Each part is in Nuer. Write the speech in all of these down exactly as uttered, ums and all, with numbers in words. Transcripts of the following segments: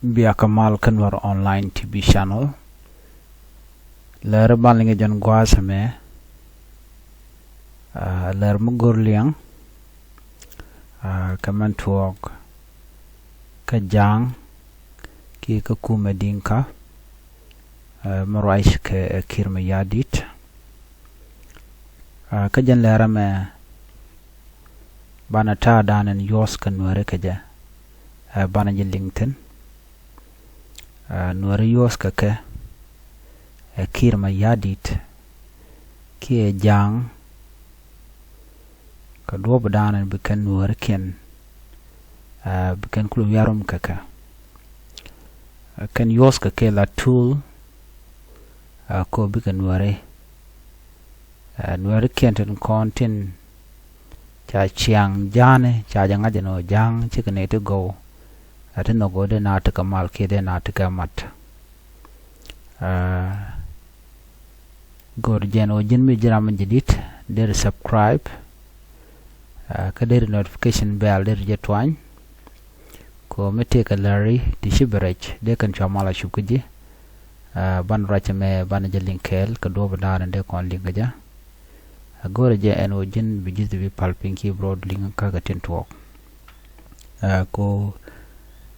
Bia kɛ mal kä Nuɛr Online T V channel. Lär ban liŋ jɛn gua̱a̱th ɛmɛ, ah, lär mi go̱r liɛŋ, ah, kɛ mɛn tuɔɔk kä Ja̱a̱ŋ kiɛ kä kumɛ Diŋka, ah, mi ruac kɛ, eh, Kiir Mayardit. Ah, kä jɛn lär ɛmɛ banɛ ta̱a̱ dan ɛn yuɔ̱th kɛ Nuääri kɛ jɛ, ah, banɛ jɛ liŋ thi̱n. Ah, Nuääri yuɔ̱th kɛ kɛ, eh, Kiir Mayardit kiɛ Ja̱a̱ŋ kɛ duɔ̱ɔ̱p dan ɛn bi kɛn Nuäärikiɛn, ah, bi kɛn kulɛ wia̱r rum kɛ kɛ. Ah, kɛn yuɔ̱th kɛ kɛ la tuul, ah, kɔ bikɛ Nuääri. Ah, Nuäärikiɛn tin kɔn tin ca ciaŋ Ja̱a̱ŋni, ca jɛ ŋa̱c ɛn ɣöö Ja̱a̱ŋ cikɛ nɛy ti gɔw, ah, ti nhɔk ɣöö dee na tekɛ mal kiɛ dee na tekɛ mat. Ah, go̱r jɛn ɣöö ji̱n mi ji̱ ram mi jɛ di̱t, deri subscribe, ah, kä deri notification bell deri jɛ tuany. Kɔ mi tëëkɛ läri ti ci bi rɛc dee kɛn cua mal a cup kä ji̱. Ah, banɛ ruac ɛmɛ banɛ jɛ liŋ kɛɛl kɛ duɔ̱ɔ̱p in da̱a̱n in dee kɔn liŋ kä jɛ. Ah, go̱rɛ jɛ ɛn ɣöö ji̱n bi ji̱th bi pal piny ki bi rɔɔd liŋ kä kɛ tin tuɔɔk. Ah, kɔ,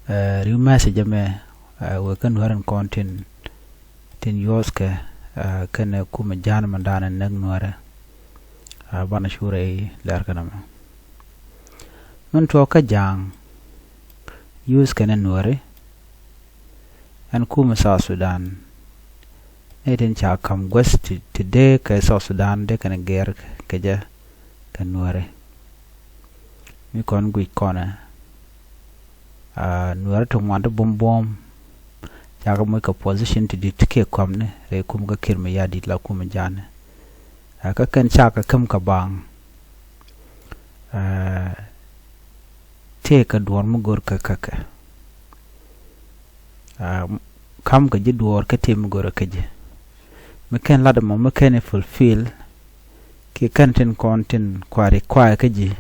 ah, ri̱w message ɛmɛ, ah, wee kä Nuääri in kɔn tin, tin yuɔ̱thkɛ, ah, kɛnɛ kumɛ Ja̱a̱ŋ mɛn da̱a̱n in näk Nuäärɛ. Ah, banɛ cu rɛy lɛr kɛn ɛmɛ. Min tuɔɔk kä Ja̱a̱ŋ yuɔ̱thkɛ ni Nuääri. Ɛn kumɛ South Sudan, nɛy tin ca ka̱m guäth ti, ti dee kɛ South Sudan dee kɛn gɛr kɛ jɛ kɛ Nuääri. Mi kɔn guic kɔnɛ, ah, Nuääri ti ŋuan ti buɔ̱m buɔ̱m, ca kɛ moc kɛ position ti di̱t kiɛ kɔmni rɛy kumɛ kä Kiir Mayardit la kumɛ Ja̱a̱ŋni. Ah, kä kɛn ca kɛ käm kɛ baaŋ. Ah, tëëkɛ duɔ̱ɔ̱r mi go̱r kä kä kɛ. Ah, ka̱m kɛ ji̱ duɔ̱ɔ̱r kä tëë mi go̱r kä ji̱. Mi kɛn lat ɛmɔ mi kɛn i̱ fulfill kiɛ kɛn tin kɔn tin kua̱ri kua̱ri kä ji̱.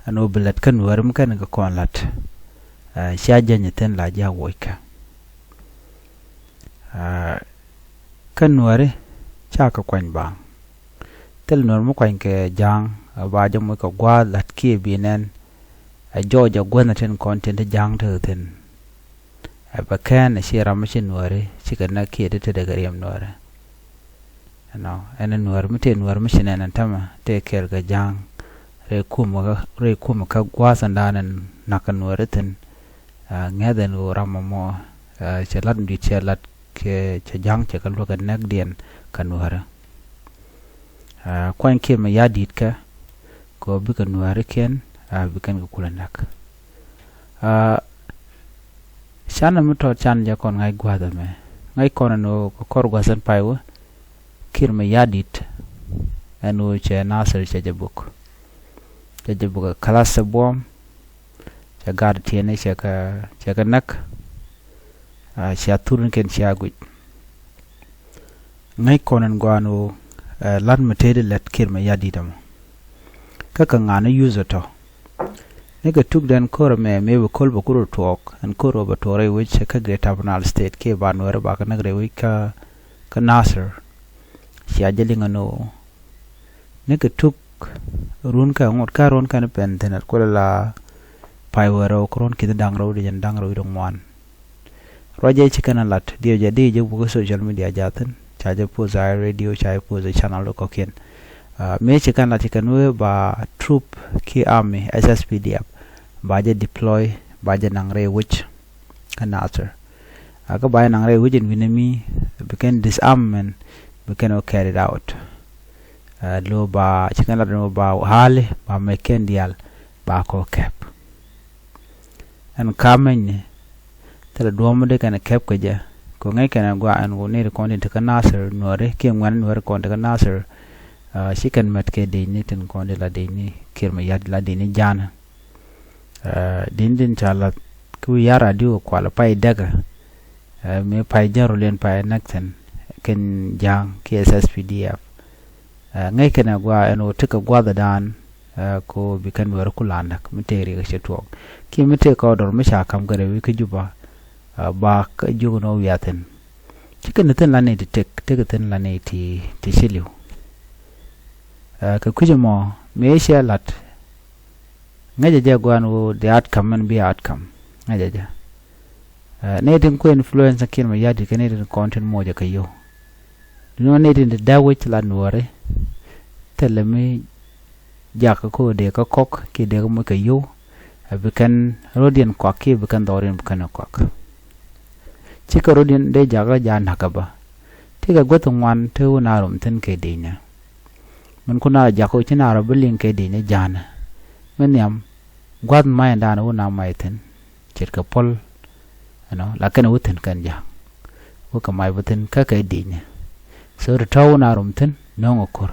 Ɛn ɣöö bi lät kä Nuääri mi kɛn kɛ kɔn lat. Ah, cia jäny thi̱n la ji̱ a wuɔc kɛ. Ah, kä Nuääri ca kɛ kuany baaŋ. Thil Nuääri mi kuany kɛ Ja̱a̱ŋ, ah, ba jɛ moc kɛ gua̱a̱th lat kiɛ bi nɛn. Ɛ jɔɔc ɛ guäthni tin kɔn tin ti Ja̱a̱ŋ te thi̱n. Ɛ bɛ kɛn ɛ ci ram mi ci Nuääri cikɛ näk kiɛ ti tetdɛ kɛ riɛm Nuääri. Ɛnɔ, ɛn Nuääri mi tëë Nuääri mi ci nɛn ɛn tämɛ tëë kɛɛl kɛ Ja̱a̱ŋ. Rɛy kumɛ kä, rɛy kumɛ kä gua̱a̱th ɛn da̱a̱n ɛn na̱k kɛ Nuääri thi̱n. Ah, ŋäth ɛn ɣöö ram ɛmɔ, ah, cɛ lat mi di̱t cɛ lat kɛ cɛ Ja̱a̱ŋ cɛ kɛ luäk kɛ näkdiɛn kɛ Nuääri. Ah, kuany Kiir Mayardit kɛ kɛ ɣöö bikɛ Nuäärikiɛn, ah, bi kɛn kɛ kulɛ näk. Ah, canɛ mi tɔt can jɛ kɔn ŋa̱c gua̱a̱th ɛmɛ. Ŋa̱c kɔn ɛn ɣöö kɛ kɔr gua̱a̱th ɛn pay wä Kiir Mayardit ɛn ɣöö cɛ Nasir cɛ jɛ buk. Cɛ jɛ buk ɛ kalas cɛ buɔ̱m. Cɛ gaat tiɛni cɛ kɛ, cɛ kɛ näk. Ah, cia thurnikiɛn cia guic. Ŋäc kɔn ɛn gɔaa ɛn ɣöö, eh, la̱t mi tëëdi lät Kiir Mayardit ɛmɔ. Kä kɛ ŋa̱a̱n ni yuth ɛ tɔ̱. Ni kɛ tuk den ko̱r ɛmɛ mëë bi ko̱l bɛ ku rɔ tuɔɔk ɛn ko̱r ɣöö bɛ tuɔɔk rɛy wec kä Greater Upper Nile State kiɛ ba Nuääri ba kɛ näk rɛy wec kä, kä Nasir. Cia jɛ liŋ ɛn ɣöö ni kɛ tuk run kä ŋot kä run kä ni pɛn thi̱n ɛ kulɛ la pay wee rɛw kä run ki̱n da̱ŋ rɛw di jɛn da̱ŋ rɛw di ŋuan. Ruacɛ ci kɛn a lat diɛ jɛ di jɛ wuk social media jathin ca jɛ post a radio ca jɛ post channel kɔkiɛn. Ah, mëë ci kɛn lat ci kɛn wee ba troop ki army S S P D F ba jɛ deploy ba jɛ naŋ rɛy wec kä Nasir. Ah, kä ba jɛ naŋ rɛy wec in wi̱nɛ mi bi kɛn disarmament bi kɛn wä carried out. Ah, lo ba ci kɛn lat wä ba hali ba mɛ kɛn dial ba kɔ kɛp. Ɛn kamɛnyni thilɛ duɔ̱ɔ̱m mi dee kɛn kɛp kɛ jɛ. Kɛ ŋäc kɛn ɛ gɔaa ɛn ɣöö nɛy ti kɔn tin te kä Nasir Nuääri kiɛ ŋuɛ̈ni Nuääri kɔn te kä Nasir. Ah, ci kɛn mɛt kɛ dec ni tin kɔn ti la dec ni Kiir Mayardit la dec ni Ja̱a̱ŋ. Ah, dec ni tin ca lath kä wi̱i̱ ya̱r radio kual pay däkä. Ah, mëë pay jɛn rol in pay näk thi̱n kɛn Ja̱a̱ŋ kiɛ S S P D F. Ah, ŋäc kɛn ɛ gɔaa ɛn ɣöö tekɛ gua̱thdan, ah, kɛ ɣöö bi kɛn Nuääri ku la näk mi tëë riɛk cɛ tuɔɔk. Kiɛ mi tëë kɔɔdɔr mi ca ka̱m kɛ rɛy wec kä Juba. Ba kä jiök ni wä wiathin. Cikɛ ni thin la ni ti tek, tekɛ thin la ni ti, ti ci liw. Kɛ kui̱c mɔ, mëë ciɛ lat. Ŋäcɛ jɛ guan wu the outcome mɛn bi outcome. Ŋäcɛ jɛ. Ni tin kuɛ influence kiɛn mɛ yadi kɛ ni tin kɔn tin mocɛ kɛ yo. Duno ni tin ti dee wec la nuɔri. Thilɛ mi jak kä dee kä kɔk kiɛ dee kä moc kɛ yo. Bi kɛn rodiɛn kuak kiɛ bi kɛn dhɔriɛn bi kɛn kuak. Cikɛ rodiɛn dee jakä ja nakä bä. Tikɛ guäth ŋuan ti wun a rom thin kɛ di̱i̱nɛ. Min kun a jakä ci na rɔ bi liŋ kɛ di̱i̱nɛ janɛ. Min nhiam gua̱th ma̱yɛ dan wun a ma̱yɛ thin. Ce̱tkɛ puɔl. Ɛnɔ la kɛn wä thi̱n kɛn ja̱a̱ŋ. Wä kɛ mac bä thi̱n kä kɛ di̱i̱nyɛ. So ti tɔ̱ wä na rom thi̱n no̱o̱ŋ ɛ ko̱r.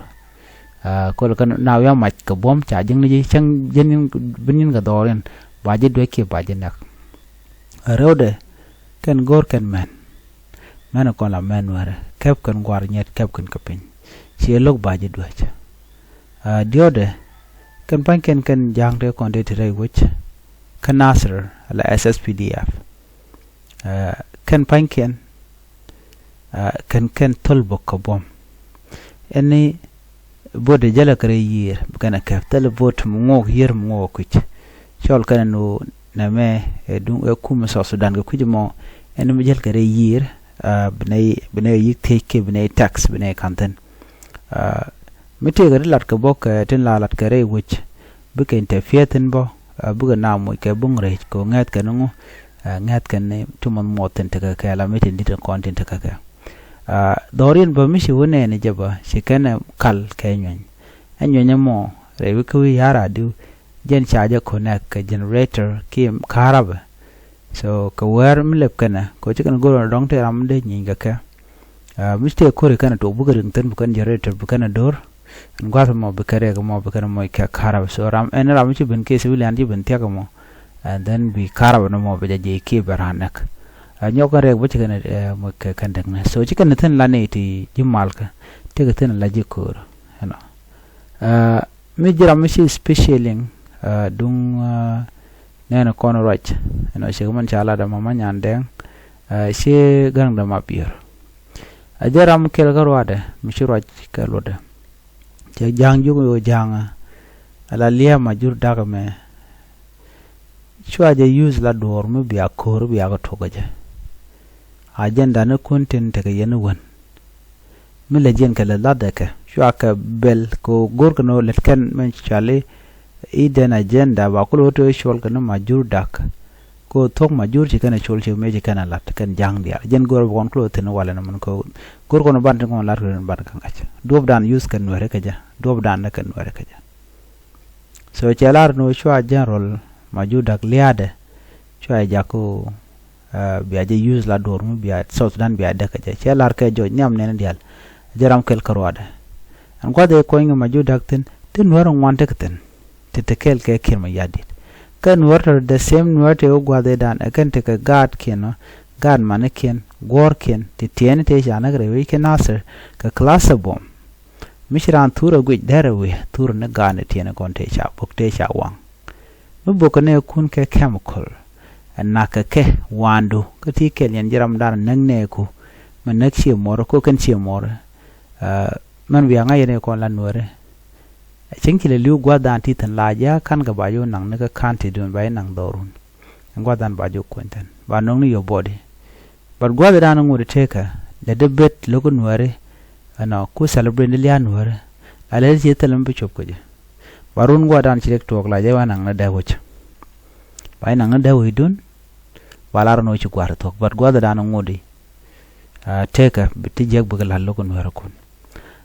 Kol kɛn na wi̱i̱ a mac kɛ buɔ̱m ca ji̱n ni ji̱ cäŋ ji̱n bi ni̱n kɛ dhɔɔr in ba ji̱ duec kiɛ ba ji̱ nɛk. Rɛwdɛ kɛn go̱o̱r kɛn mɛn. Mɛn kɔn la mɛn wɛrɛ kɛp kɛn guar nyɛt kɛp kɛn kɛ piny. Ciɛ lo̱k ba ji̱ duec. Diɔ̱ɔ̱dɛ kɛn pa̱nykiɛn kɛn ja̱a̱ŋ te kɔn te ti rɛy wec. Kä Nasir la S S P D F. Kɛn pa̱nykiɛn kɛn kɛn thol bok kɛ buɔ̱m. Ɛn ni bot jälɛ kɛ rɛy yiër bi kɛn ɛ kɛp thilɛ bot mi ŋuɔk yiër mi ŋuɔk ɛ kui̱c. Cɔl kɛn ɛn ɣöö nɛmɛ ɛ duŋ ɛ kum ɛ South Sudan kɛ kui̱c mɔ ɛn ni mi jäl kɛ rɛy yiër. Bi nɛ bi nɛ yik thiec kiɛ bi nɛ tax bi nɛ ka̱n thi̱n. Mi tëëkɛ ti lat kɛ bä kɛ tin la lat kɛ rɛy wec bikɛ interfere thi̱n bä. Bikɛ na moc kɛ buŋ rɛc kɛ ŋɛ̈th kɛn ŋu ŋɛ̈th kɛn ti muɔth muɔth thi̱n tekɛ kɛ la mi tin di̱t kɔn tin tekɛ kɛ. Dhɔriɛn bä mi ci wä nɛɛni jɛ bä ci kɛn ɛ kal kɛ nyueny. Ɛ nyueny ɛmɔ rɛy wi̱c kä wi̱i̱ ya̱r a diw jɛn ca jɛ connect kɛ generator kiɛ ka̱rabɛ. So kɛ wɛɛr mi lɛp kɛnɛ kɛ ci kɛn go̱r dɔ̱ŋ tëë ram mi dee nyieny kɛ kɛ. Mi tëë ko̱ri kɛnɛ tok bikɛ riŋ thi̱n bi kɛn generator bi kɛnɛ do̱r. Ɛn gua̱th mɔ bi kɛn rɛk mɔ bi kɛn moc kɛ ka̱rabɛ so ram ɛn ram mi ci ben kiɛ civilian ci ben thia̱k mɔ. And then bi ka̱rabɛ ni mɔ bi jɛ jiɛc kiɛ bɛ raan nɛk. Nyɔk kɛn rɛk bä ci kɛn moc kɛ kɛn däknɛ so ci kɛn thi̱n la ni ti ji̱ malkä. Tëëkɛ thi̱n la ji̱ ko̱r ɛnɔ. Mi ji̱ ram mi ci special liŋ duŋ nɛɛni kɔn ruac. Ɛnɔ cik min ca lat ɛmɔ ma nyan dɛŋ. Ci gäräŋdɛ ma biör. A jɛ ram kɛl kä ruadɛ mi ci ruac kɛ luɔtdɛ. Cɛ ja̱a̱ŋ jiök ɣöö ja̱a̱ŋ ala liɛɛm a jur dak ɛmɛ. Cua jɛ use la duɔɔr mi bia ko̱r bia kɛ tok kä jɛ. A jɛn dan ikun tin tekɛ yɛn iwän. Mi lɛ jiɛn kɛ lɛ latdɛ kɛ cua kɛ bɛl kɛ go̱r kɛ ni lɛt kɛn mɛn cɔali. Hidden agenda ba kulɛ wä tëë cuɔl kɛ ni ma jur dak. Kɛ thuɔ̱k ma jur ci kɛn a cuɔl ci mëë ci kɛn a lat kɛn ja̱ŋ diaal jɛn go̱r bä kɔn kulɛ wä thi̱n walɛ ni mɛn kɛ go̱r kɔn ban tin kɔn lat kɛ ban kɛ ŋa̱c duɔ̱p dan use kɛ nuɛri kɛ jɛ duɔ̱p dan ni kɛ nuɛri kɛ jɛ. So cɛ lar ni wä cua general ma jur dak liaadɛ. Cua jak kɛ bia jɛ use la duɔr mi bia South Sudan bia däk kɛ jɛ cɛ lar kɛ jɔc nhiam nɛn dial. Jɛ ram kɛl kä ruadɛ. Ɛn gua̱th ɛ kuɔ̱ny kɛ ma jur dak thi̱n thi̱n nuɛr ŋuan tekɛ thi̱n. Ti te kɛl kɛ kiɛn ma yadit kɛ nuɛr tɔ the same nuɛr te wä gua̱th ɛ dan ɛ kɛn tekɛ gaat kiɛn ɔ gaat mani kiɛn guɔ̱ɔ̱r kiɛn ti tiɛɛni te ca näk rɛy wec kɛ Nasir kɛ class ɛ buɔm. Mi ci raan thurɛ guic derɛ wi̱i̱ thurɛ ni ga̱a̱n ɛ tiɛɛni kɔn te ca buk te ca waŋ. Mi buk kɛ nɛɛkun kɛ chemical. Ɛ nak kɛ kɛ wa̱a̱ndu kä ti kɛl yɛn ji̱ ram dan näk nɛɛku. Mi näk ciɛ muɔrä ko kɛn ciɛ muɔrä. Mɛn wi̱i̱ aŋa yɛn kɔn la nuɛrɛ. Cieŋ ci lɛ li̱w gua̱th dan ti thi̱n la ji̱ a ka̱n kɛ ba ji̱ wä naŋ ni kä ka̱n ti dun ba ji̱ naŋ dhɔrun. Ɛn gua̱th dan ba ji̱ wä kuɛn thi̱n ba no̱ŋ ni your body. But gua̱th dan ŋut tekä lɛ dee bet lo̱k nuɛri. Ɛnɔ ku celebrate ni lia̱a̱ nuɛri. La lɛ ci thilɛ mi bi cop kä jɛ. Ba run gua̱th dan ci rek tuɔɔk la jɛ ba naŋ ni dee wec. Ba ji̱ naŋ ni dee wec dun. Ba lar ni wec ci gua̱th thuɔ̱k but gua̱th dan ŋut i̱. Tekä ti jiäk bikɛ la̱t lo̱k nuɛri kun.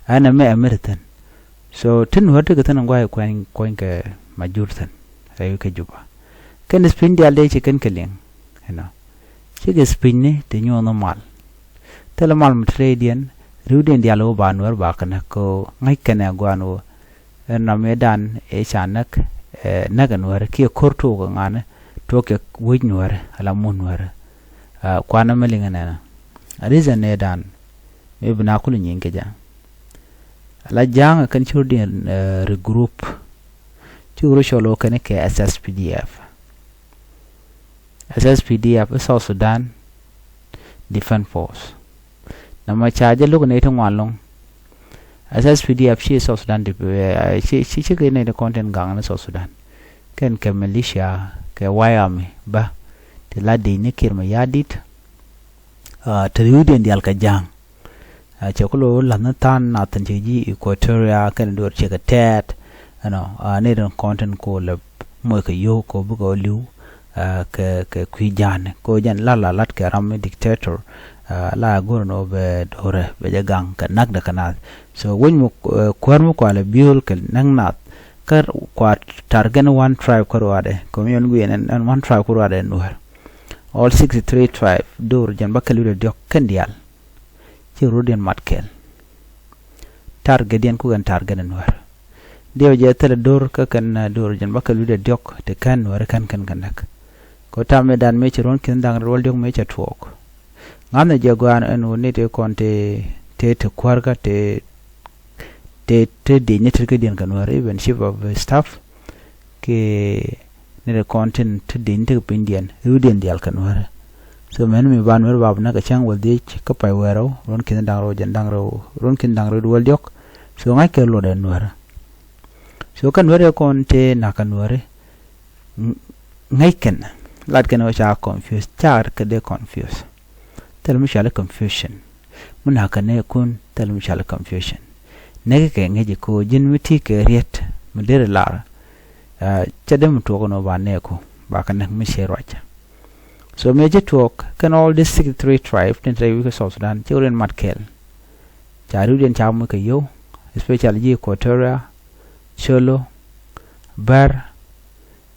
Ɛn ɛmɛ ɛmɛ ti thi̱n. So tin wä ti kɛ thi̱n in guay kuɛny kuɔny kɛ ma jur thi̱n rɛy wi̱c kɛ Juba. Kɛn i̱ piny diaal dee ci kɛn kɛ liŋ. Ɛnɔ cikɛ piny ni ti nyuɔ̱n mal. Thilɛ mal mi te rɛydiɛn ri̱wdiɛn diaal wä ba nuɛr ba kɛ näk kɛ ŋäc kɛn ɛ guan wä. Ɛn ram ëëdan ëë ca näk ɛ näk ɛ nuɛr kiɛ ko̱r tuɔɔk ɛ ŋa̱ni tuɔɔk cɛ wec nuɛr ala mun nuɛr. Kuanɛ mi liŋ ɛ nɛnɛ. Reason ëëdan mi bi na kul nyieny kɛ jɛ. La ja̱a̱ŋ kɛn ci rut in regroup. Ci rut cɔl wä kɛn kɛ S S P D F. S S P D F i̱ South Sudan Defense Force. Nɔmɔ ca jɛ lo̱k nɛy ti ŋuan lo̱ŋ. SSPDF ci South Sudan di, eh, ci, ci, ci kɛ nɛy ti kɔn tin gaŋ ni South Sudan. Kɛn kɛ militia, kɛ White Army, bä. Ti la dec ni Kiir Mayardit. Ah, te riwdiɛn diaal kɛ Ja̱a̱ŋ. Ah, cɛ ku lo̱ la̱th ni tha̱a̱ŋ nath tin cɛ ji̱ Equatoria kɛn duɔ̱ɔ̱r cɛ kɛ tɛɛt. Ɛnɔ, ah, ni rin kɔn tin ku lɛ moc kɛ yio̱w kɛ bikɛ ɣöö li̱w, ah, kɛ, kɛ kui̱ Ja̱a̱ŋ. Kɛ ɣöö jɛn la la lat kɛ ram mi dictator, ah, la go̱r ni ɣöö bɛ do̱rɛ, bɛ jɛ gaŋ kɛ na̱kdɛ kɛ naath. So wec mi, eh, kuäär mi kua lɛ biöl kɛ näk naath, kä kua target ni one tribe kä ruaadɛ. Kɛ mi yɔn guiɛn ɛn, ɛn one tribe kä ruaadɛ Nuäär. All sixty-three tribe, do̱r jɛn bä kɛ lui̱dɛ diɔ̱k kɛn diaal. Ci rutdiɛn mat kɛɛl. Target diɛn kukɛn target in Nuäär. Diɛw jɛ thilɛ do̱r kä kɛn, eh, do̱r jɛn bä kɛ lui̱dɛ diɔ̱k ti kɛn Nuäär kɛn kɛn kɛ näk. Kɛ ɣöö tam mëë dan mëë ci ruɔ̱n ki̱n da̱ŋ rɛw wäl diɔ̱k mëë cɛ tuɔɔk. Ŋa̱th ni jɛ gɔaa ɛn ɣöö ni ti kɔn ti, ti, ti kuäärkä ti, ti, ti diec ni tet kädiɛn kɛ Nuäär, even chief of staff. Kɛ ni rɛ kɔn tin ti diec ni tekɛ pinydiɛn, riwdiɛn diaal kɛ Nuäärä. So mɛn mi ba Nuäär ba bi näk kɛ cäŋ wäl dhiec kä pay wäl rɛw, ruɔ̱n ki̱n da̱ŋ rɛw jɛn da̱ŋ rɛw, ruɔ̱n ki̱n da̱ŋ rɛw wäl diɔ̱k. So ŋa̱ckɛ luɔtdɛ Nuäärä. So kä Nuäärä kɔn tëë na̱k kɛ Nuäärä. Ŋäc kɛn, lat kɛn ɣöö ca confuse, ca kɛ dee confuse. Thil mi cɔal i̱ confusion. Mi na̱k kɛ nɛɛkun, thil mi cɔal i̱ confusion. Näk kɛ ŋäc i̱ ko̱ ji̱n mi ti kɛ riet mi derɛ lar. Ah, cɛ dee mi tuɔɔk ni ɣöö ba nɛɛku, ba kɛ näk mi ciɛ ruac. So mëë ci tuɔɔk kɛn all these sixty-three tribe tin te wi̱i̱ kä South Sudan, ci ɣöö riɛn mat kɛɛl. Ca riwdiɛn ca moc kɛ yio̱w, especially ji̱ Equatoria, Colo, Bär,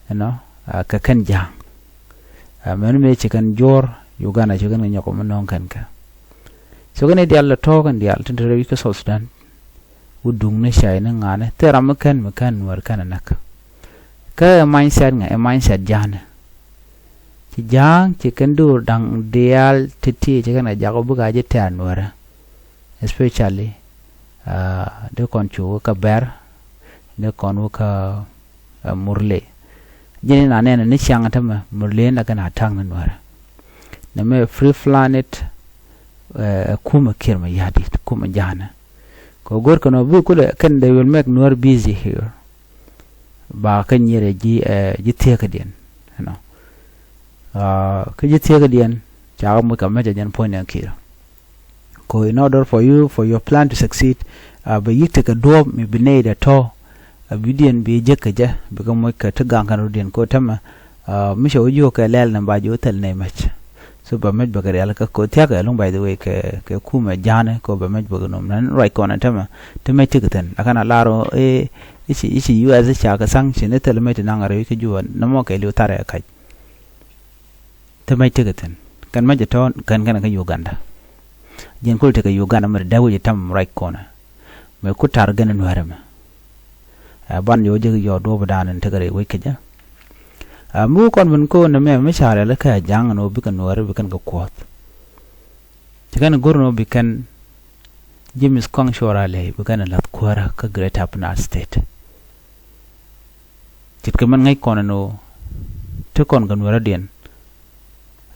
you know, ah, kɛ kɛn Ja̱a̱ŋ. Ah, mɛn mëë ci kɛn juɔ̱ɔ̱r Uganda, ci kɛn kɛ nyɔk mi nɔ̱ŋ kɛn kɛ. So kɛn i̱ diaal lɛ tɔ̱ kɛn diaal tin te rɛy wi̱c kä South Sudan. Wä duŋ ni cay ni ŋa̱a̱ni thil ram mi kɛn mi kɛn Nuäär kɛn ɛ näk. Kä ɛ mindset ŋa, ɛ mindset Ja̱a̱ŋni. Ci Ja̱a̱ŋ ci kɛn do̱r da̱ŋ diaal ti̱ti̱ ci kɛn kɛ jak wä bikɛ a ji̱ tɛ̈r Nuäärä. Especially, ah, dee kɔn cu wä kä Bär, dee kɔn wä kä, ah, Murle. Ji̱n in a nɛn ni ciaŋ tämɛ Murle in la kɛn a ta̱ŋ ni Nuäärä. Nɛ mɛ pre-planned, eh, kumɛ Kiir Mayardit, kumɛ Ja̱a̱ŋni. Kɛ go̱r kɛn ɔ bi kulɛ kɛn they will make Nuer busy here. Ba kä nyirɛ ji̱, eh, ji̱ thieekädiɛn, you know. Ah, kä ji̱ thieekädiɛn ca kä moc kɛ mecɛ jɛn puɔ̱nydɛ Kiir. Ko in order for you, for your plan to succeed, ah, bɛ yi̱k tekɛ duɔ̱ɔ̱p mi bi nɛy dɛ tɔ̱, ah, bi diɛn bi jek kɛ jɛ, bi kɛ moc kɛ ti gaŋ kɛn rutdiɛn ko tämɛ, ah, mi cɛ wä jiök kɛ lɛl ni ba ji̱ wä thil nɛy mɛc. So bɛ mec bɛ kɛ rial kä ko thia̱k ɛlɔ̱ŋ, by the way, kɛ, kɛ kumɛ Ja̱a̱ŋni ko bɛ mec bɛ kɛ nom. Nɛn ruac kɔn ɛn tämɛ, ti mec ti kɛ thi̱n. Akan a lar ɔ, eh, i̱ ci, i̱ ci U S ca kɛ sanction, i̱ thil mec ti naŋ rɛy kä Juba, nɔmɔ kɛ li̱w tharɛ kac. Ti mec ti kɛ thi̱n. Kɛn mec tɔ̱, kɛn kɛn kä Uganda. Ji̱n kul ti kɛ Uganda, mɛ ti dee wi̱c tam ruac kɔn ɛ. Mɛ ku tar gɛn Nuäärä mɛ. Ɛ, ban jɛ wä jek yɔɔk duɔ̱ɔ̱p dan in tekɛ rɛy wec kecä. Ɛ, mi wä kɔn ben ko̱o̱n ɛmɛ mi ca rɛl kɛ Ja̱a̱ŋ ɛn ɣöö bikɛ Nuäärä bikɛn kɛ kuɔth. Ci kɛn go̱r ɛn ɣöö bikɛn James Kong Cuɔl Raley bikɛn ɛ la̱th kuäärä kä Greater Upper Nile State. Ce̱tkɛ mɛn ŋäc kɔn ɛn ɣöö te kɔn kɛ Nuäärädiɛn,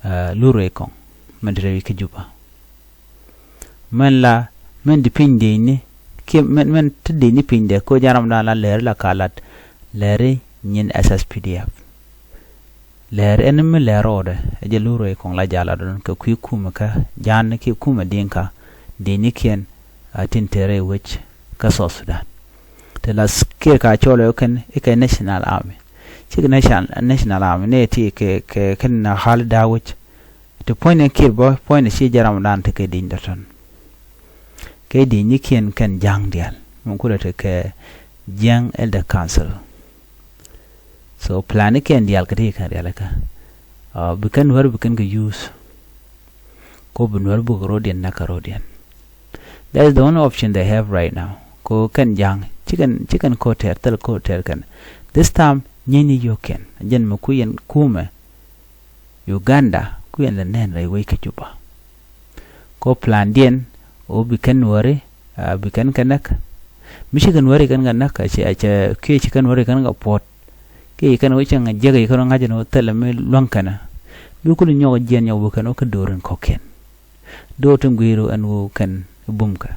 ɛ, lur rɛy kɔŋ mɛn te rɛy kä Juba. Mɛn la, mɛn di piny diecni, kiɛ mɛn, mɛn te diecni pinydɛ, ko jɛn ram dan la lɛri la ka lat, lɛri nyin S S P D F. Lɛri ɛn mi lɛr rɔɔdɛ, ɛ jɛ lur rɛy kɔŋ la jal lat dɔn kɛ kui̱ kumɛ kä Ja̱a̱ŋni kiɛ kumɛ Dinka, diecnikiɛn, a tin te rɛy wec kä South Sudan. Te la s-, kiɛ ka cɔl ɛ kɛn, ikɛ National Army. Cikɛ National, National Army, nɛ ti kɛ, kɛ, kɛn na hal da wec. Ti puɔ̱ny ni Kiir bä, puɔ̱ny ni ci jɛ ram dan ti kɛ di̱ny dɔ̱tɔ̱n. Kɛ di̱ny ni kiɛn kɛn Ja̱a̱ŋ diaal. Mun kulɛ ti kɛ Jiɛŋ Elder Council. So plan ni kiɛn diaal kɛ ti kɛn diaal kä. Uh, bi kɛn wär bi kɛn kɛ use. Ko bi Nuäär buk rɔdiɛn nak kɛ rɔdiɛn. That is the only option they have right now. Ko kɛn Ja̱a̱ŋ, ci kɛn, ci kɛn ko tɛr, thil ko tɛr kɛn. This time, nyɛny ni yio̱k kɛn. Jɛn mi ku yɛn kumɛ Uganda, ku yɛn lɛ nɛn rɛy wec kä Juba. Ko plandiɛn, ɣöö bi kɛn Nuääri, a, bi kɛn kɛ näk. Mi ci kɛn Nuääri kɛn kɛ näk, a cɛ, a cɛ, kiɛ ci kɛn Nuääri kɛn kɛ puɔ̱t. Kiɛ ci kɛn wä cäŋ jiäk, ci kɛn wä ŋa̱c ɛn wä thilɛ mi luäŋ kɛn. Bi kul nyɔk jiɛn nyɔk bi kɛn wä kä do̱r in kɔ̱kiɛn. Do̱r tin gui̱i̱ru ɛn ɣöö kɛn bumkɛ.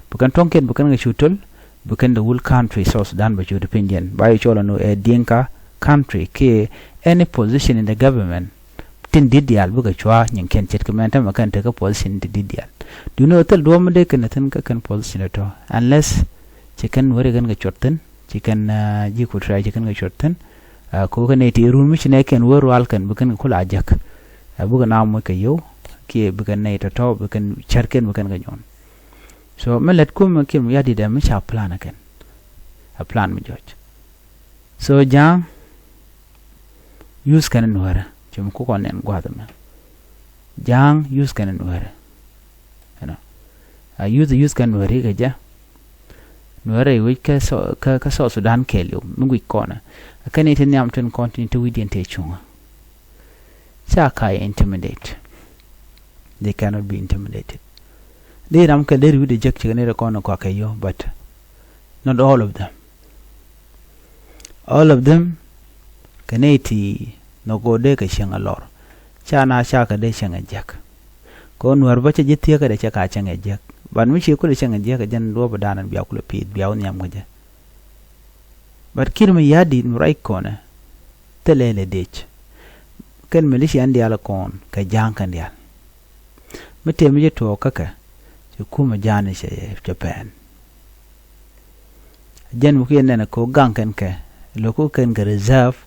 Bi kɛn tuɔ̱ŋkiɛn bi kɛn kɛ cu töl, bi kɛn the whole country South Sudan bɛ cu ti piny jɛn. Ba yɛ cɔl ɛn ɣöö ɛ Dinka country kiɛ any position in the government. Tin di̱t diaal bikɛ cua nyiŋkiɛn ce̱tkɛ mɛn tämɛ kɛn tekɛ position ti di̱t diaal. Duundɛ ɣöö thil duɔ̱ɔ̱p mi dee kɛn thi̱n kä kɛn position tɔ̱. Unless ci kɛn weri kɛn kɛ cuɔt thi̱n, ci kɛn ji̱ Equatoria ci kɛn kɛ cuɔt thi̱n. Ɛ, ko kɛ nɛy ti run mi ci nɛy kɛn wä rual kɛn bi kɛn kɛ kula jek. Ɛ, bikɛ na moc kɛ yio̱w kiɛ bi kɛn nɛy tɔ̱tɔ̱ bi kɛn cär kɛn bi kɛn kɛ nyuɔn. So mi lät kumɛ kiɛ mi yat dit ɛ mi ca plan ɛ kɛn. Ɛ plan mi jɔc. So ja̱a̱ŋ use kɛn nuäärä ci mi kukɔ nɛn gua̱a̱th ɛmɛ. Ja̱a̱ŋ use kɛn nuäärä. Ɛnɔ a use use kɛn nuääri kɛ jɛ. Nuäärä i̱ wi̱c kä Sou- kä kä South Sudan kɛɛliw mi guic kɔnɛ. Ɛ kɛn i̱ ti nhiam tin kɔn tin ti wi̱cdiɛn tëë cuŋä. Ca ka intimidate. They cannot be intimidated. Dee ram kɛ dee ri̱wdɛ jek cɛ kɛ ni rɛ kɔn kɔakɛ yɔ, but not all of them. All of them kɛ nɛy ti nɔ go̱o̱r dee kɛ cieŋ a lɔr. Ca na ca kɛ dee cieŋ a jiäk. Kɛ ɣöö nuäär bä cɛ ji̱ thiäkä dee cɛ ka cieŋ a jiäk. But mi ci kulɛ cieŋ a jiäk kɛ jɛn duɔ̱ɔ̱p dan bia kulɛ pi̱i̱th bia wä nhiam kɛ jɛ. But Kiir Mayardit mi ruac kɔnɛ thilɛ lɛ dec. Kɛn militia in diaal kɔn kɛ ja̱a̱ŋ kɛn diaal. Mi tëë mi ci tuɔɔk kä kɛ ci kumɛ ja̱a̱n cɛ cɛ pɛn. Jɛn mi kiɛ nɛn ko gaŋ kɛn kɛ lo̱k ko kɛn kɛ reserve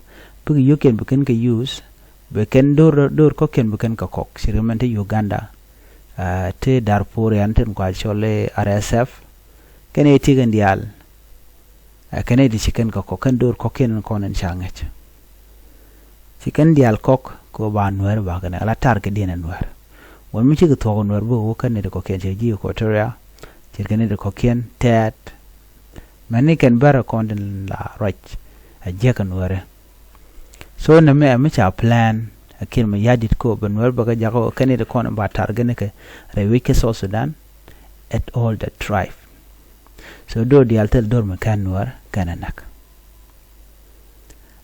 bikɛ yio̱kiɛn bi kɛn kɛ use. Bɛ kɛn do̱r do̱r kɔ̱kiɛn bi kɛn kɛ kɔk ci rimɛn ti Uganda. Ti Darfur yan tin kua cɔl i̱ R S F. Kɛn i̱ ti kɛn diaal. Ɛ kɛn i̱ ti ci kɛn kɛ kɔk kɛn do̱r kɔ̱kiɛn in kɔn in ca ŋäc. Ci kɛn diaal kɔk kɛ ɣöö ba nuäär ba kɛn ala tar kɛ diɛn ɛ nuäär. Wän mi cikɛ thuɔ̱k ɛ nuäär bä ɣöö kɛn i̱ ti kɔ̱kiɛn ci ji̱ Equatoria. Ci kɛn i̱ ti kɔ̱kiɛn tɛɛt. Mɛn ni kɛn bärɛ kɔn tin la ruac a jiäk ɛ nuäärä. So nɛ mɛ ɛ mi ca plan ɛ Kiir Mayardit ko bɛ nuäär bɛ kɛ jakä kɛn i̱ ti kɔn ba tar gɛn kɛ rɛy wec kɛ South Sudan. At all the tribe. So do̱r diaal thil do̱r mi kɛn nuäär kɛn ɛ näk.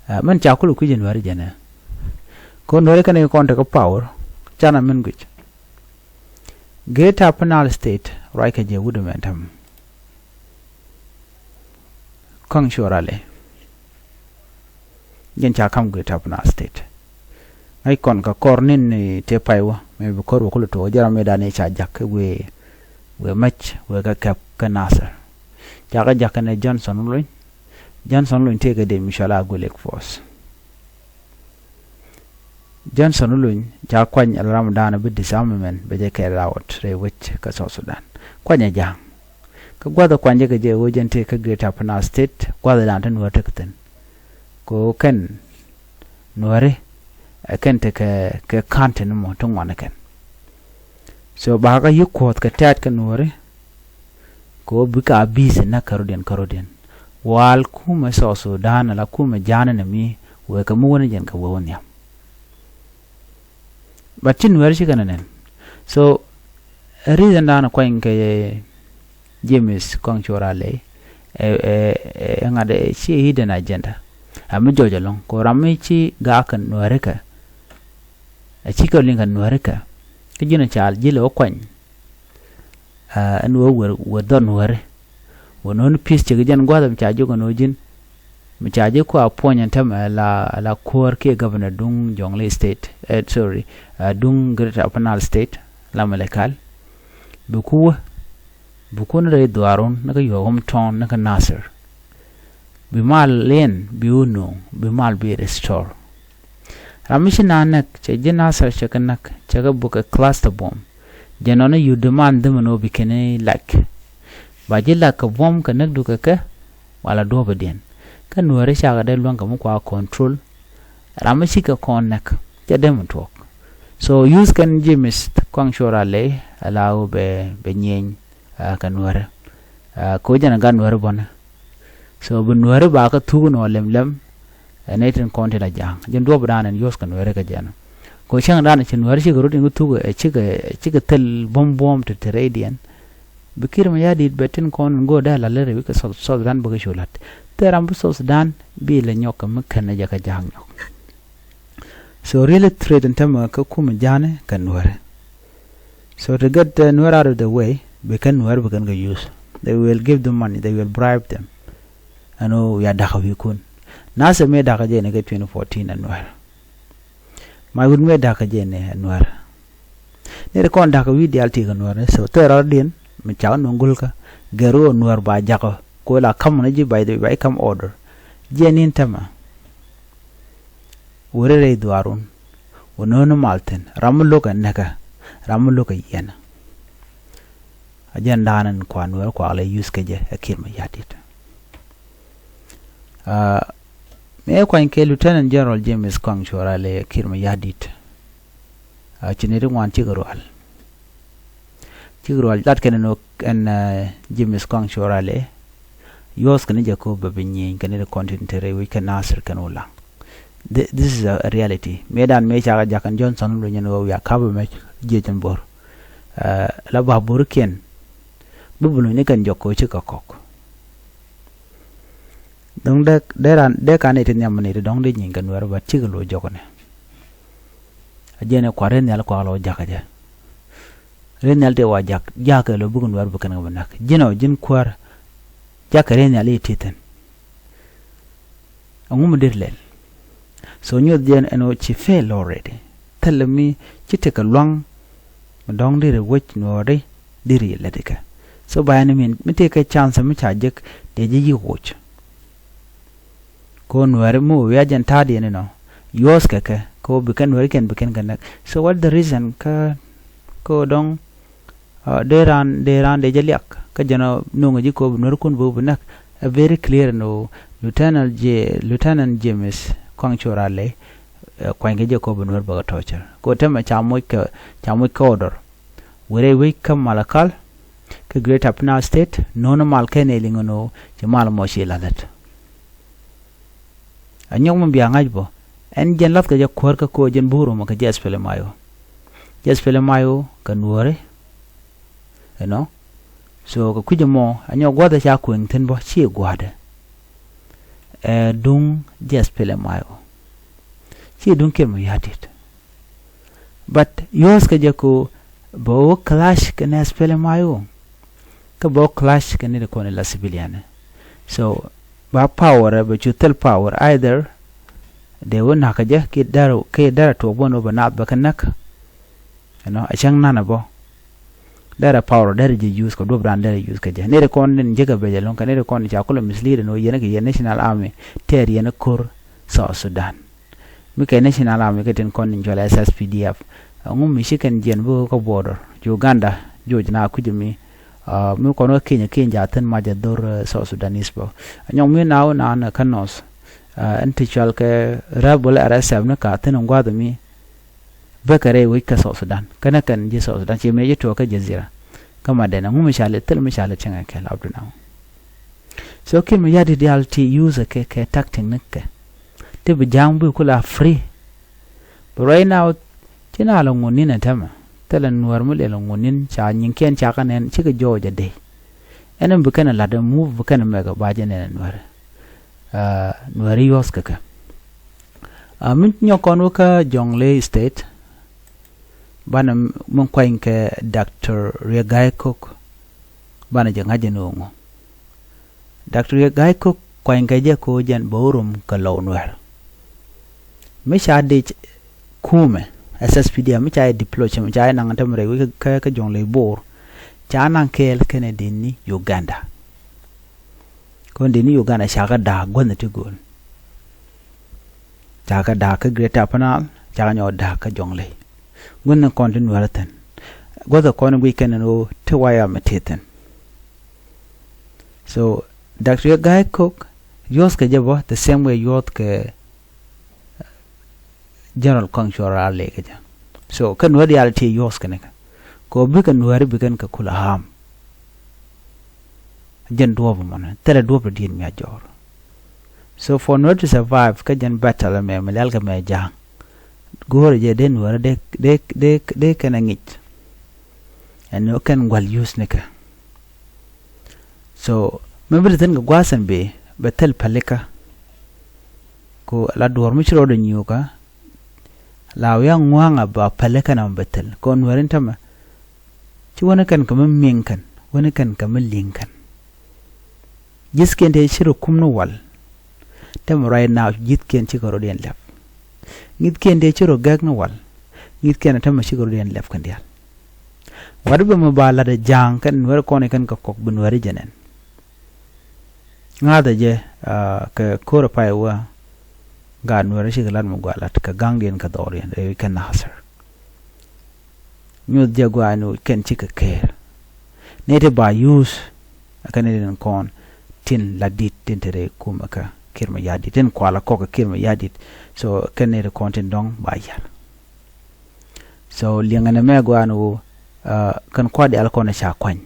Ɛ mɛn ca kulɛ kui̱c ɛ nuäär jɛnɛ. Ko nuäär kɛn i̱ kɔn tekɛ power canɛ mɛn guic. Greater Upper Nile State ruac kɛ jɛ wut ɛmɛ täm. Kɔaŋ cuɔr alɛ. Jɛn ca ka̱m Greater Upper Nile State. Ŋäc kɔn kɛ kɔr ni̱n i̱ tëë pay wä mëë bi kɔr wä kulɛ tuɔɔk jɛ ram mëë dan i̱ ca jak kä wëë wëë Mac wëë kä Kɛp kä Nasir. Ca kɛ jak kɛnɛ Johnson Olony. Johnson Olony tëëkɛ dec mi cɔal a Agulek Force. Johnson Olony ca kuany ala ram dan bi disarmament bɛ jɛ kɛɛl out rɛy wec kä South Sudan. Kuanyɛ ja̱a̱ŋ. Kä gua̱th kuany jɛ kɛ jɛ ɣöö jɛn tëë kä Greater Upper Nile State gua̱th dan te nuäär tek thi̱n. Kɛ ɣöö kɛn nuääri ɛ kɛn tekɛ kɛ county ni mɔ ti ŋuan ɛ kɛn. So ba kä yi̱k kuɔth kɛ tɛ̈t kɛ nuääri. Kɛ ɣöö bikɛ a busy näk kärɔ̱diɛn kärɔ̱diɛn. Wal kumɛ South Sudan ala kumɛ ja̱a̱n ɛn ɛmi wëë kɛ mi wän jɛn kɛ wee wä nhiam. But ci nuääri ci kɛn ɛ nɛn. So ɛ reason dan kuany kɛ James Kɔaŋ Cuɔr Alɛ ɛ ɛ ɛ ŋa̱t ɛ ci hidden agenda. Ɛ mi jɔɔc ɛlɔ̱ŋ kɛ ram mi ci gaak kɛ nuääri kɛ. Ɛ ci kɛ liŋ kɛ nuääri kɛ kä ji̱n ɛ caal ji̱ lɛ wä kuany. Ɛn wee wee dhɔn nuääri. Wee no̱o̱n pi̱th cɛ kɛ jɛn gua̱th mi ca jiök ɛn wee ji̱n. Mi ca ji̱ kua puɔ̱ny ɛn tɛmɛ la la kuäär kiɛ governor duŋ Jonglei State, eh, sorry, duŋ Greater Upper Nile State la Malakal. Bi ku wä bi ku ni rɛy dhuaarun ni kä yuɔk hometown ni kä Nasir. Bi mal liɛn bi wä nuɔ̱ɔ̱ŋ bi mal bi restore. Ram mi ci naath näk cɛ ji̱ Nasir cɛ kɛ näk cɛ kɛ bukɛ cluster bomb. Jɛ nɔni yut di man dhimɛ ni wä bi kɛn i̱ lak. Ba ji̱ lak kɛ buɔ̱m kɛ näk dukɛ kɛ wala duɔ̱ɔ̱pidiɛn. Kä nuääri cakɛ dee luäŋ kɛ mi kua control. Ram mi cikɛ kɔn näk cɛ dee mi tuɔɔk. So use kɛn James Kɔaŋ Cuɔr Alɛ ala wä bɛ bɛ nyieny kɛ nuääri. Kɛ wä jɛn a gat nuääri bɔni. So bi nuääri ba kä thuk nɔ lɛm lɛm. Ɛ nɛy tin kɔn tin a ja̱a̱ŋ jɛn duɔ̱ɔ̱p dan ɛn yuɔ̱th kɛ nuääri kɛ jɛn. Kɛ cäŋ dan ci nuääri cikɛ rot in kä thuk ɛ cikɛ cikɛ thil buɔ̱m buɔ̱m ti ti rɛydiɛn. Bi Kiir Mayardit bɛ tin kɔn in go̱o̱r dee la lɛ rɛy wec kɛ South Sudan bä kɛ cu la̱t. Thil ram bi South Sudan bi lɛ nyɔk kɛ mi kɛn ɛ jɛ kɛ ja̱a̱ŋ nyɔk. So really threat in tämɛ kä kumɛ ja̱a̱ni kɛ nuääri. So to get uh, Nuer out of the way, bi kɛn Nuer bi kɛn kɛ use. They will give them money, they will bribe them. Ɛn ɣöö ya da̱kä wi̱i̱kun. Nasir mëë da̱kä jɛ ni kɛ twenty fourteen ɛ Nuer. Ma wut mëë da̱kä jɛ ni ɛ Nuer. Ni ri kɔn da̱kä wi̱i̱ diaal ti kɛ Nuer ni. So thil rɔɔdiɛn mi cak nuŋ gulkä gɛr ɣöö Nuer ba jakä. Kuɛ la ka̱m ni ji̱ ba ji̱ ba ji̱ ka̱m order. Jɛ ni tämɛ. Wä rɛy rɛy dhuaarun. Wä no̱o̱ni mal thi̱n. Ram mi lo̱k ɛ näkä. Ram mi lo̱k ɛ yiɛn. A jɛn da̱a̱n in kuan wä kuak lɛ use kɛ jɛ ɛ Kiir Mayardit. Mëë kuany kɛ Lieutenant General James Kɔaŋ Cuɔra lɛ ɛ Kiir Mayardit. Ci nɛy ti ŋuan cikɛ rual. Cikɛ rual lat kɛn ɛn ɣöö ɛn James Kɔaŋ Cuɔra lɛ yuɔth kɛn jɛ ko bɛ bi nyieny kɛn ti kɔn tin te rɛy wec kɛ Nasir kɛn Ulaŋ. Thi- This is a, a reality. Mëë dan mëë cakɛ ja̱k ɛn Johnson lu nyɛn ɣöö wiaa ka̱p ɛmɛ jiɛc ɛn Bor. La ba Bor kiɛn bi bi luny ni kɛn jɔk ko cikɛ kɔk. Dɔ̱ŋ dee dee ran dee kan iti nhiam ni ti dɔ̱ŋ dee nyieny kɛ Nuɛr ba cikɛ lo jɔk ni. A jiɛn ɛ kua̱r ri nhial kuak lo jakä jɛ. Ri nhial ti wa jak jakä lo buk Nuɛr bi kɛn kɛ bi näk ji̱n ɔ ji̱n kuäär. Jakä ri nhial i̱ ti thi̱n. Ɛŋu mi dee lɛl? So nyuɔth jɛn ɛn ɣöö ci fail already. Thilɛ mi ci tekɛ luaŋ mi dɔ̱ŋ deri wec Nuɔɔri deri lɛt ikɛ. So ba ɛn min mi tekɛ chance mi ca jek dee ji̱ yi woc. Ko Nuɛɛri mi wä wi̱i̱ a jɛn ta̱a̱diɛn inɔ yuɔ̱ɔ̱th kɛ kɛ ko bi kɛn Nuɛɛri kɛn bi kɛn kɛ näk. So what the reason kä ko dɔ̱ŋ dee raan dee raan dee jɛ liak kä jɛn ɔ nuŋ ji̱ ko bi Nuɛɛri kun bi wä bi näk. A very clear ɛn ɣöö Lieutenant J Lieutenant James Kɔaŋ Cuɔra lɛ kuany kɛ jɛ ko bi Nuɛɛri bä kɛ torture ko tɛmɛ ca moc kɛ ca moc kɛ order. Wërɛ wec kä Malakal kä Greater Upper Nile State no̱o̱ŋ mal kɛn ɛ liŋ ɛn ɣöö ci mal mɔ ci lalät. A nyɔk mi bia ŋa̱c bä ɛn jɛn lathkɛ jɛ kuäär kä ko̱o̱r jɛn buur mɔ kɛ jɛ S P L M I O. Jɛ S P L M I O kɛ Nuɔɔri. Ɛnɔ so kɛ kui̱c ɛmɔ a nyɔk gua̱th ɛ ca kueŋ thi̱n bä ci gua̱a̱dɛ. Ɛ duŋ jɛ S P L M I O ci duŋ Kiir Mayardit. But yuɔ̱ɔ̱th kɛ jɛ ko bɛ wä clash kɛ nɛ S P L M I O. Kä bɛ wä clash kɛ nɛ di kɔn la civilian. So ba power bɛ cu thil power either dee wä nakä jɛ ki dara ki dara tuɔk bä ni wä bɛ naath bɛ kɛ näk. Ɛnɔ a cäŋ nanɛ bä. Derɛ power derɛ jɛ use kɛ duɔp dan derɛ use kɛ jɛ neri kɔn ni jekɛ bɛ jɛ loŋ kɛ neri kɔn ni ca kulɛ mislead ni wä yɛn kɛ yɛn National Army tɛɛr yɛn ko̱r South Sudan. Mi kɛ National Army kɛ tin kɔn in cual S S P D F. Ɛŋu mi ci kɛn jiɛn bi kä border Uganda juɔc na kui̱c mi. Mi kɔn wä Kenya Kenya ja thin mac a dhor South Sudanese bä. Ɛnyɔŋ mi na wä na nɛ kä North. Ɛn ti cual kɛ rebel R S F ni ka thin in gua̱th mi. Bä kɛ rɛy wec kä South Sudan kɛnɛ kɛn ji̱ South Sudan ci mëë ji̱ tuɔɔk kä Jazira. Kä ma den ɛŋu mi ca lɛ thil mi ca lɛ cieŋɛ kɛl up to now. So Kiir Mayardit diaal ti use kɛ kɛ tactic ni kɛ. Ti bi ja̱a̱ŋ bi kula free. But right now ci na lɛ ŋun nin ɛ tämɛ thilɛ Nuɔr mi lɛ lɛ ŋun nin ca nyiŋkiɛn ca kä nɛn cikɛ jɔɔc ɛ dee. Ɛn bi kɛn ɛ lat ɛ move bi kɛn ɛ mɛk ɛ ba jɛ nɛn ɛ Nuɔr. Nuɔr i̱ yuɔth kɛ kɛ. Mi nyɔk kɔn wä kä Jonglei State. Banɛ mi kuany kɛ Doctor Riek Gai Kok. Banɛ jɛ ŋa̱c jɛ ni ɣöö ŋu. Doctor Riek Gai Kok kuany kɛ jɛ ko jɛn bɛ wä rom kɛ Lɔw Nuɛr. Mi ca dec kumɛ S S P D F mi ca yɛ deploy cɛ mi ca yɛ naŋ tɛm rɛy wec kä kä Jonglei Bor. Ca naŋ kɛɛl kɛnɛ dini Uganda. Kɔn dini Uganda ca kä da̱a̱k guänh ti go̱o̱l. Ca kä da̱a̱k kä Greater Upper Nile ca kä nyɔk da̱a̱k kä Jonglei. Guänh kɔn ti Nuɛr thi̱n. Guäth kɔn guic kɛn ni ɣöö ti waya mi ti thi̱n. So Doctor Gai Kok yuɔth kɛ jɛ bä the same way yuɔth kɛ General Kɔaŋ Cuɔr Rar Lek kɛ jɛ. So kä Nuɛr diaal ti yuɔth kɛ ni kɛ kɛ ɣöö bikɛ Nuɛr bikɛn kɛ kula harm. Jɛn duɔ̱ɔ̱p mɔnɛ thilɛ duɔ̱ɔ̱p ti diet mi a jɔɔr. So for Nuer to survive kä jɛn battle mɛ mi lial kɛ mɛ ja̱a̱ŋ. Go̱o̱rɛ jɛ dee Nuɛr dee dee dee dee kɛn a ŋic. Ɛn ni kɛn gua̱l use ni kɛ. So mi bi ti thin kɛ gua̱a̱th ɛn bi bɛ thil pälikä. Ko la duɔ̱ɔ̱r mi ci rɔɔdɛ nyuukä. La wi̱i̱ a ŋua̱a̱ŋ a ba pälikä na mi bɛ thil ko Nuɛr in tämɛ. Ci wäni kɛn kɛ mi miŋ kɛn, wäni kɛn kɛ mi liŋ kɛn. Ji̱thkiɛn tëë ci rɔ kum ni wal. Tɛmɛ right now ji̱thkiɛn cikɛ rɔ̱diɛn lɛp. Ŋi̱thkiɛn tëë ci rɔ gɛk ni wal. Ŋi̱thkiɛn tɛmɛ cikɛ rɔ̱diɛn lɛp kɛn diaal. Wat bi mi ba lat ɛ ja̱a̱ŋ kɛn nuɛri kɔn ikɛn kɛ kɔk bi nuɛri jɛ nɛn. Ŋa̱thɛ jɛ kɛ ko̱r ɛ pay wä. Gaat nuɛri cikɛ lat mi gua lat kɛ ga̱ŋdiɛn kɛ dhɔriɛn rɛy kɛn Nasir. Nyuth jɛ gua ni kɛn cikɛ ker. Ni ti ba use. Ɛ kɛn ni tin kɔn tin la dit tin te rɛy kumɛ kä Kiir Mayardit tin kuala kɔk kä Kiir Mayardit. So kɛn ni ti kɔn tin dɔŋ ba yar. So liɛŋɛ ni mɛ gua ni wu kɛn kua dial kɔn ca kuany.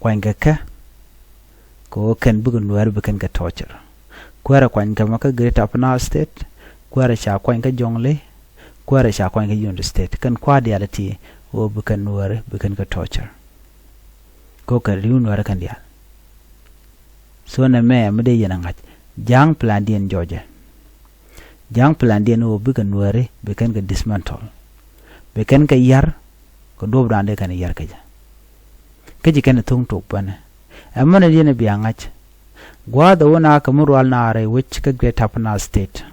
Kuany kɛ kɛ kɛ ɣöö kɛn bikɛ nuɛɛr bi kɛn kɛ torture. Kuɛɛrɛ kuany kɛ mɛ kä Greater Upper Nile State, kuɛɛrɛ ca kuany kä Jonglei, kuɛɛrɛ ca kuany kä Unity State. Kɛn kua diaal ti ɣöö bi kɛn nuɛɛri bi kɛn kɛ torture. Kɛ ɣöö kɛ ri̱w nuɛɛri kɛn diaal. So nɛ mɛ mi dee yɛn a ŋa̱c ja̱a̱ŋ plandiɛn jɔcɛ. Ja̱a̱ŋ plandiɛn ɣöö bikɛ nuɛɛri bi kɛn kɛ dismantle. Bi kɛn kɛ yar kɛ duɔ̱ɔ̱pdan dee kɛn yar kɛ jɛ. Kä ci kɛn thuŋ tok bänɛ. Ɛmɔnɛ diɛn bia ŋa̱c. Gua̱a̱th ɛ wä na kɛ mi rual na rɛy wec kä Greater Upper Nile State.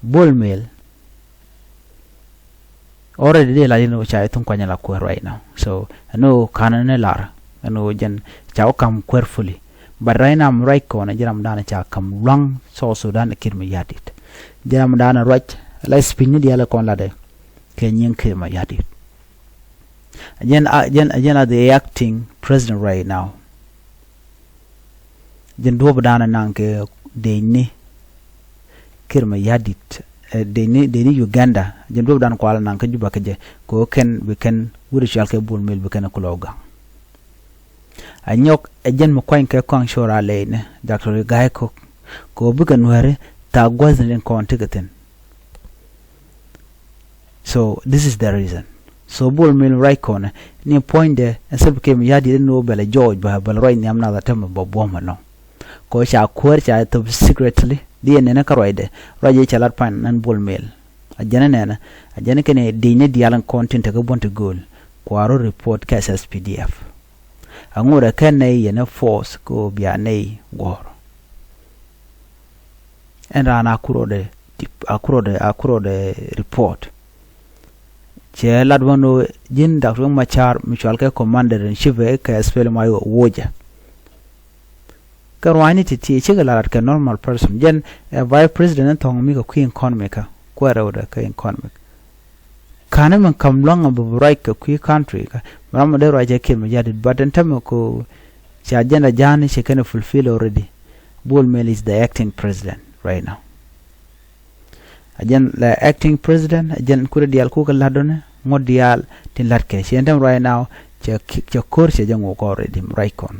Bol Mel. Already dee la yɛn wä ca thuŋ kuany la kuɛɛr right now. So ɛn wä kanɛ ni lar ɛn wä jɛn ca wä kam kuɛɛr fully. But right now mi ruac kɔn ji̱ ram dan ca kam luaŋ South Sudan Kiir Mayardit. Ji̱ ram dan ruac la speech ni diaal kɔn la dee. Kɛ nyiŋ Kiir Mayardit. Jɛn a jɛn a jɛn a the acting president right now. Jɛn duɔ̱p dan a naŋ kɛ dee ni Kiir Mayardit. Dee ni dee ni Uganda jɛn duɔ̱p dan kual a naŋ kɛ Juba kɛ jɛ kɛ ɣöö kɛn bi kɛn wut cual kɛ Bol Mel bi kɛn kulɔ gaŋ. A nyɔk ɛ jɛn mi kuany kɛ kɔaŋ cor a lɛy ni Doctor Gai Kok kɛ ɣöö bikɛ nuɛɛri thaak gua̱th ni kɔn tikɛ thi̱n. So this is the reason. So Bol Mel ruac kɔnɛ ni puɔ̱nydɛ ɛn Salva Kiir Mayardit ni wä bɛlɛ jɔɔc bä bɛlɛ ruac nhiam nath a tämɛ bä buɔ̱m ɛnɔ. Kɔ ca kuäär ca thop secretly di ɛn nɛnɛ kä ruacdɛ ruac ɛ ca lat pan ɛn Bol Mel. A jɛn ɛ nɛnɛ a jɛn ɛ kɛn ɛ di̱cni diaal ɛn kɔn tin tekä buɔ̱n ti gööl. Kuaru report kä S S P D F. A ŋot ɛ kɛn nɛy yɛn ɛ force kɛ ɣöö bia nɛy guɔ̱ɔ̱r. Ɛn raan a kurɔdɛ a kurɔdɛ a kurɔdɛ report. Cɛ lat wän ɣöö ji̱n Doctor Riek Machar mi cual kɛ commander in chief kɛ S P L M I O wocɛ. Kɛ ruaacni ti ti cikɛ la lat kɛ normal person jɛn ɛ vice president in thɔŋ mi kɛ kui̱ economy kä kuɛ rɛwdɛ kɛ economy. Ka̱n min kam luaŋ a bi ruac kɛ kui̱ country kä mi ram mi dee ruac kɛ Kiir Mayardit but in tämɛ ko ca agenda ja̱a̱ni ci kɛn a fulfill already. Bol Mel is the acting president right now. A jɛn la acting president a jɛn kudɛ diaal kukɛ la̱t dɔ̱nɛ ŋuɔ̱t diaal tin la̱t kɛ ci ɛn tɛm right now. Cɛ cɛ ko̱r cɛ jɛ ŋuk already right kɔn.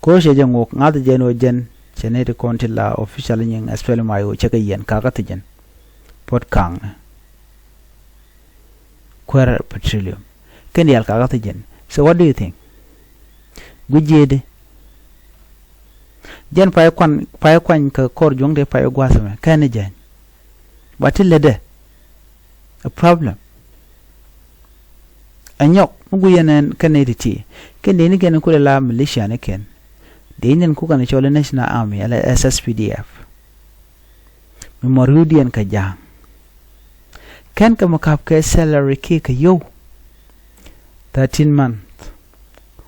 Ko̱r cɛ jɛ ŋuk ŋa̱th jɛn wä jɛn cɛ ni ti kɔn ti la official nyiŋ especially my wä cɛ kɛ yɛn kakä thi jɛn. Puɔt kaŋ ni kuɛr petroleum kɛn diaal kakä thi jɛn. So what do you think? Guic jiëëdi. Jɛn pay kuan pay kuany kɛ kɔr juɔ̱ŋ ti pay gua̱a̱th mɛ kɛn ni jɛn. Ba ti lätdɛ a problem. A nyɔk mi guiyɛ nɛn kɛn ni ti ti kɛn dee ni kɛn kulɛ la militia ni kɛn. Dee ni kukɛ ni cɔl national army ala S S P D F. Mi mɔr yudiɛn kɛ ja̱a̱ŋ. Kɛn kɛ mi kap kɛ salary kiɛ kɛ yow. Thirteen month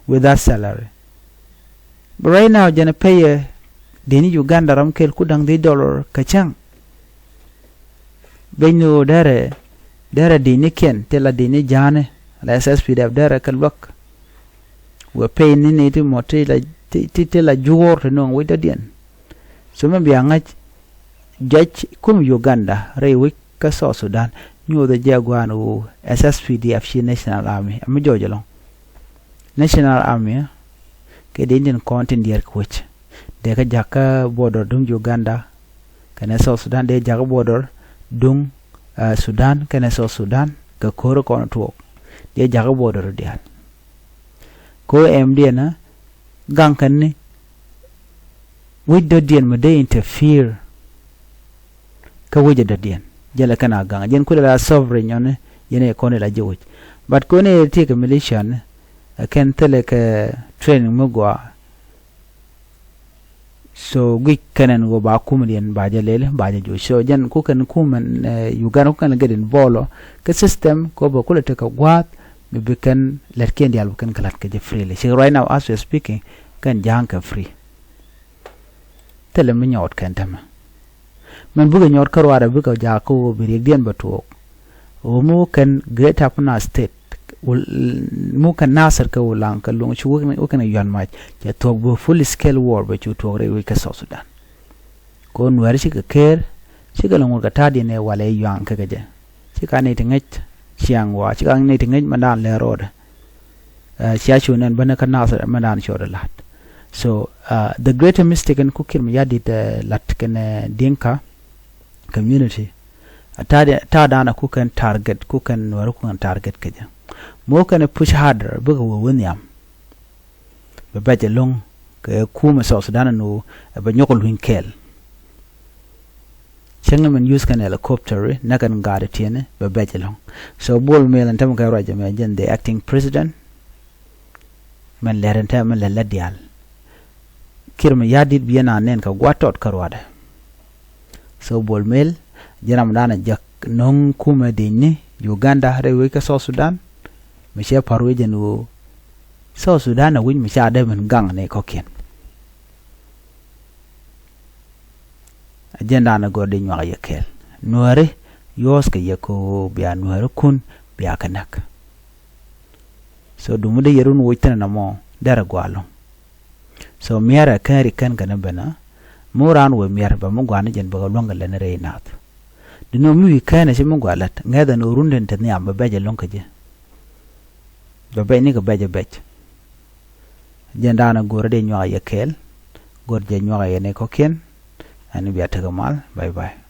with that salary. But right now jɛn pay ɛ deni Uganda ram kel ku da̱ŋ dhi dollar kɛ cäŋ. Beny ni ɣöö derɛ derɛ deni kiɛn ti la deni ja̱a̱ni la S S P D F derɛ kɛ luäk. Wee pay ni ni ti mɔ ti la ti ti la juɔ̱ɔ̱r ti nööŋ wec dɔ̱diɛn. So mɛ bia ŋa̱c juac kum Uganda rɛy wec kä South Sudan nyuɔthɛ jɛ gua̱a̱n wu S S P D F ci National Army. Ami jɔɔc ɛlɔ̱ŋ National Army kɛ dee tin kɔn tin diɛɛr kɛ wec dee kä jakä border duŋ Uganda kɛnɛ South Sudan dee jakä border duŋ Sudan kɛnɛ South Sudan kɛ ko̱r kɔn tuɔɔk dee jakä border diaal. Ko ɛm diɛn a gaŋ kɛn ni wec dɔ̱diɛn mi dee interfere. Kä wec dɔ̱diɛn jälɛ kɛn a gaŋ jɛn kulɛ la sovereign ɔni Yɛn ɛ kɔn ila ji̱ wi̱c. But kɔn ɛ ti kɛ militia ni, ɛ kɛn thilɛ kɛ training mi gɔaa. So guic kɛn ɛn ɣöö ba kumɛ diɛn ba jɛ lɛli ba jɛ joc. So jɛn ku kɛn kumɛ, eh, Uganda ku kɛn lɛ gɛt in bɔlɔ kɛ system kɛ bɛ kulɛ tekɛ gua̱a̱th mi bi kɛn lɛt kiɛn diaal bi kɛn kɛ la̱t kɛ jɛ freely. Ci right now as we are speaking kɛn ja̱a̱ŋ kɛ free. Thilɛ mi nyɔɔt kɛn tämɛ. Mɛn bikɛ nyɔɔt kä ruaadɛ bikɛ jaak kä ɣöö bi riɛkdiɛn bɛ tuɔɔk. Ɣöö mi wä kɛn Greater Upper Nile State, wul-, mi wä kɛn Nasir kɛ Ulaŋ kɛ Luŋ ci wä kɛn, wä kɛn Yuan Mac cɛ thuɔ̱k bi full scale war bɛ cu tuɔɔk rɛy wec kä South Sudan. Kɛ ɣöö Nuɛɛri cikɛ ker, cikɛ lɛ ŋut kɛ ta̱a̱diɛn ɛ walɛ Yuaŋ kɛ kɛ jɛ. Cika nɛy ti ŋäc ciaŋ wa, cika nɛy ti ŋäc mɛndan lɛ ro̱o̱dɛ. Eh, cia cu nɛn bänä kä Nasir mɛndan cɔɔdɛ la̱t. So, uh, the greater mistake in ku Kiir Mayardit, eh, la̱t kɛnɛ Dinka community. A ta̱a̱, ta̱a̱dan a ku kɛn target, ku kɛn Nuɛɛri ku kɛn target kɛ jɛ. Mɔ kɛn push harder, bikɛ wä wä nhiam. Bɛ bɛc ɛlɔ̱ŋ kɛ kumɛ South Sudan ɛn ɣöö ɛ bɛ nyɔk luny kɛɛl. Cäŋ min use kɛn helicopter nɛ kɛn gaat tiɛni bɛ bɛc ɛlɔ̱ŋ. So Bol Mel ɛn tämɛ kɛ ruac ɛmɛ jɛn the acting president. Mɛn lɛr ɛn tämɛ mɛn lɛr lɛ diaal. Kiir Mayardit bi yɛn a nɛn kɛ gua̱a̱th tɔt kä ruaadɛ. So Bol Mel jɛn ram dan a jek no̱o̱ŋ kumɛ di̱cni Uganda rɛy wec kä South Sudan. Mi cɛ pa̱r wec ɛn ɣöö South Sudan a wi̱c mi ca dee min gaŋ ni kɔ̱kiɛn. Agenda ni gɔ̱r di nyuak yɛ kɛɛl. Nuääri yuɔ̱ɔ̱s kɛ yɛ kɛ ɣöö bia Nuääri kun bia kɛ näk. So dumu di yɛ run woc thi̱n ɛn ɛmɔ derɛ gɔaa ɛlɔ̱ŋ. So miɛrɛ kɛn ri kɛn kɛn ben a mi wä raan wee miɛr bɛ mi gɔaa ni jɛn bɛ kɛ luäŋ kɛ lɛn rɛy naath. Di nɔ mi wi̱i̱ kɛn ɛ ci mi gɔaa lät ŋɛth ɛn ɣöö run den te nhiam bɛ bɛc ɛlɔ̱ŋ kɛ ji̱. Bɛ bɛc ni kɛ bɛc ɛ bɛc. Jɛn daanɛ go̱o̱rä dee nyuak yɛ kɛɛl. Go̱o̱r jɛ nyuak yɛ ni kɔ̱kiɛn. Ɛn bia tekɛ mal. Bye bye.